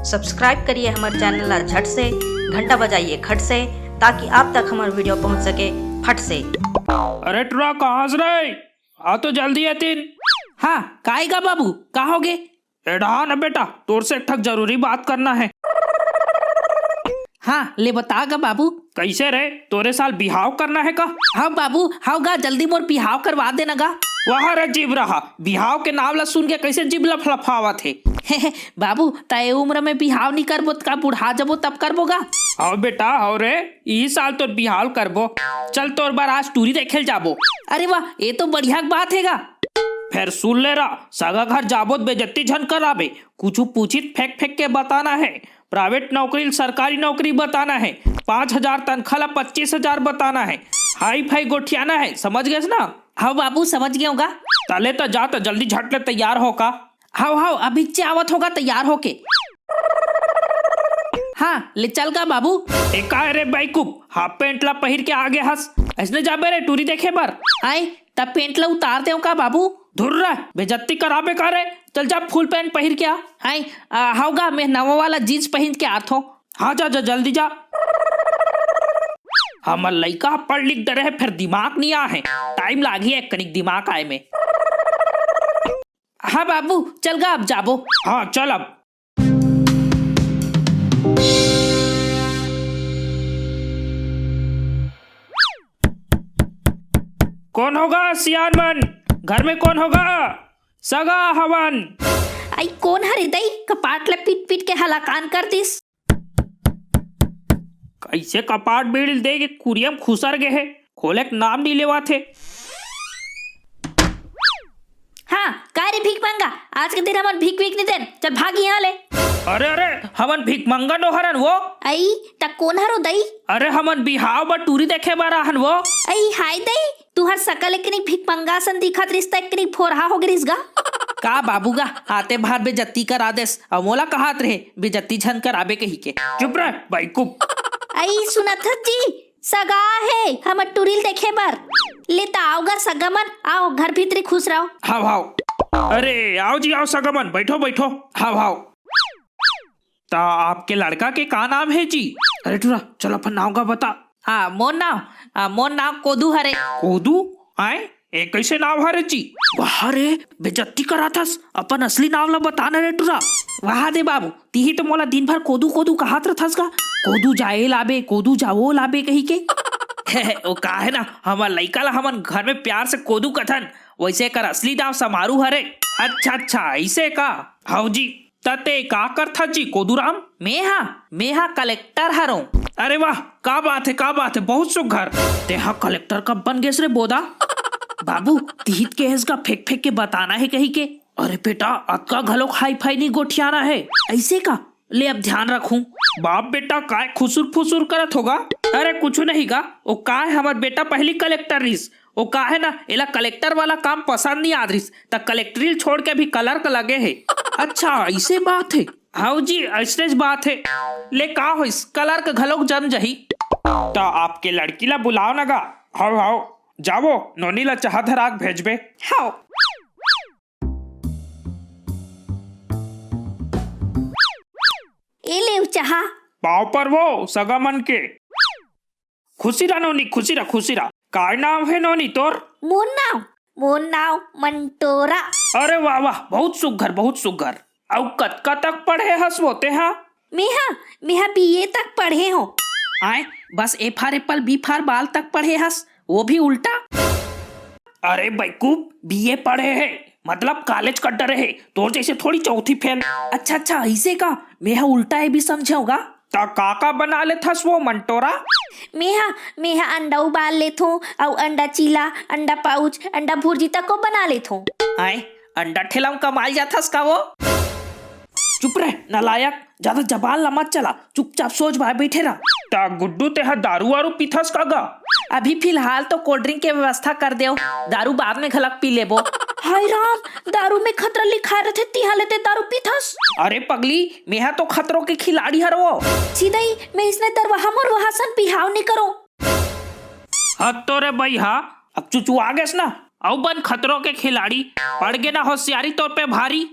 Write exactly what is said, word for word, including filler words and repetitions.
Subscribe करिए हमर channel ला झट से, घंटा बजाइए खट से, ताकि आप तक हमर वीडियो पहुंच सके फट से। अरे टुरा, कहाँ से रे? आ तो जल्दी एतिन। हाँ, काय गा बाबू, का होगे? एडा आ ना बेटा, तोर से एक ठक जरूरी बात करना हे। हाँ, ले बता गा बाबू। कइसे रे, तोरे साल बिहाव करना हे का? हाँ बाबू, हव गा, जल्दी मोर बिहाव करवा देना गा। वाह रे जीव रहा, बिहाव के नाव ला सुन के कइसे जीभ लफलफावत हे। बाबू, त ए उम्र में बिहाव नी करबो त का बुढ़ा जबो तब करबो गा? हव बेटा, हव रे, इही साल तोर बिहाव करबो। चल तोर बर आज टूरी देखे ल जाबो। अरे वाह, ए तो बढ़िया के बात हे गा। फेर सुन ले रा, सगा घर जाबो त बेजत्ती झन कराबे। कुछु पूछित फेंक फेंक के बताना हे। प्राइवेट नौकरी ल सरकारी नौकरी बताना हे। पाँच हजार तनखा ला पच्चीस हजार बताना हे। हाई फाई गोठियाना हे, समझ गेस ना? हव बाबू, समझ गेंव गा। तले त जा त जल्दी झट ले तैयार हो का। हव हव, अभी चे आवत हों गा तैयार होके। हाँ, ले चल गा बाबू। ए काय रे बेवकूफ, हाफ पैंट ला पहिर के आगे हस, अइसने जाबे रे टूरी देखे बर? आय, त पैंट ला उतार देंव का बाबू? धुर्रा, बेजत्ती कराबे का रे? चल जा, फुल पैंट पहिर के आ। आय, आ, हव गा, मैं नवा वाला जींस पहिर के आथों। हाँ, जा, जा, जल्दी जा। हमर लइका ह पढ़ लिख डरे हे, फेर दिमाग नी आहे। टाइम लागही एक कनिक दिमाग आए में। हाँ बाबू, चल गा, अब जाबो। हाँ, चल अब। कोन हो गा सियान मन? घर में कोन हो गा? सगा हवन। आई कोन हरे दई, कपाट ला पीट पीट के हलाकान कर दिस। कइसे कपाट बीड़ दे के कुरिया म खुसर गे हे, खोले के नाम नी लेवत हे। हाँ, का रे भीख मंगा, आज के दिन हमन भीख वीख नी देन, चल भाग यहाँ ले। अरे अरे, हमन भीख मंगा नो हरन वो। आई, त कोन हरो दई? अरे हमन बिहाव बर टूरी देखे बर आहन वो। आई हाय दई, तुहर सकल एकनी भीख मंगा असन दिखत रिस त एकनी फोरहा हो गे रिस गा। का बाबू गा, आते भार बेजत्ती करा देस, अउ मोला कहत रहे बेजत्ती झन कराबे कही के। चुप रह बेवकूफ। आई सुनत हस जी, सगा हे हमर टूरी ल देखे बर। ले त आव गा सगा मन, आव घर भीतरी खुसराव। हाव हाव। अरे आव जी आव सगा मन, बइठो बइठो। हाव हाव। त आपके लड़का के का नाम हे जी? अरे टूरा, चल अपन नाव गा बता। आ, मोर नाव, आ, मोर नाव कोदू हरे। कोदू? आय, ए कइसे नाव हरे जी? वाह रे, बेजत्ती कराथस, अपन असली नाव ला बता ना रे टूरा। वाह दे बाबू, तिही तो मोला दिन भर कोदू कोदू कहत रथस गा। कोदू जाए लाबे, कोदू जाओ लाबे कही के। ओ का हे ना, हमर लइका ला हमन घर में प्यार से कोदू कथन, वइसे एकर असली नाव समारू हरे। अच्छा अच्छा, अइसे का? हव जी। त ते का करथा जी कोदूराम? मेहा, मेहा कलेक्टर हरों। अरे वाह, का बात हे, का बात हे, बहुत सुघर। तेहा कलेक्टर कब बन गेस रे बोदा? बाबू, तिहित के हेस गा फेंक फेंक के बताना हे कही के। अरे बेटा, अतका घलोक हाई फाई नी गोठियाना हे। अइसे का? ले अब ध्यान रखूं। बाप बेटा काय खुसुर फुसुर करत हो गा? अरे कुछु नहीं गा, ओ काय हमर बेटा पहिली कलेक्टर रिस, ओ का हे ना, एला कलेक्टर वाला काम पसंद नी आत रिस, त कलेक्टरी ल छोड़ के अभी क्लर्क लगे हे। अच्छा, अइसे बात हे? हव जी, अइसनेच बात हे। ले का होइस, क्लर्क घलोक जम जही। त आपके लड़की ला बुलाव ना गा। हव, हव, जावो, नोनी ला चाहा धरा के भेजबे। हव। ए लेव चाहा। पाँव परवो, सगा मन के। खुशी रह नोनी, खुशी रह, खुशी रह। काय नाव हे नोनी तोर? मोर नाव, मोर नाव मंटोरा। अरे वाह, वाह, बहुत सुघर, बहुत सुघर। अउ कतका तक पढ़े हस वो तेहा? मेहा, मेहा बीए तक पढ़े हों। आय, बस A for apple, B for ball तक पढ़े हस, वो भी उल्टा। अरे बेवकूफ, बीए पढ़े हे, मतलब कॉलेज कर डरे हे, तोर जइसे थोड़ी चौथी फेल। अच्छा, अच्छा, अइसे का? मेहा उल्टा ए भी समझे हों गा। त का का बना लेथस वो मंटोरा? मेहा, मेहा अंडा उबाल लेथों, अउ अंडा चीला, अंडा पाउच, अंडा भुर्जी तको बना लेथों। आय, अंडा ठेला म कमाए जाथस का वो? चुप रह, नालायक, जादा जबान ला मत चला, चुपचाप सोच भाई बइठे रह। त गुड्डू, तेहा दारू वारू पीथस का गा? अभी फिलहाल तो कोल्ड ड्रिंक के व्यवस्था कर देव, दारू बाद में घलक पी लेबो। हाय राम, दारू में खतरा लिखाय रथे, तिहा ले ते दारू पीथस? अरे पगली, मेहा तो खतरों के खिलाड़ी हरवो। छी दई, मैं इसने दरवाहा मोरवाहा सन बिहाव नी करों। हद तो रे बइहा, अब चुचुआ गेस ना, अउ बन खतरों के खिलाड़ी, पड़ गे ना होशियारी तोर पे भारी।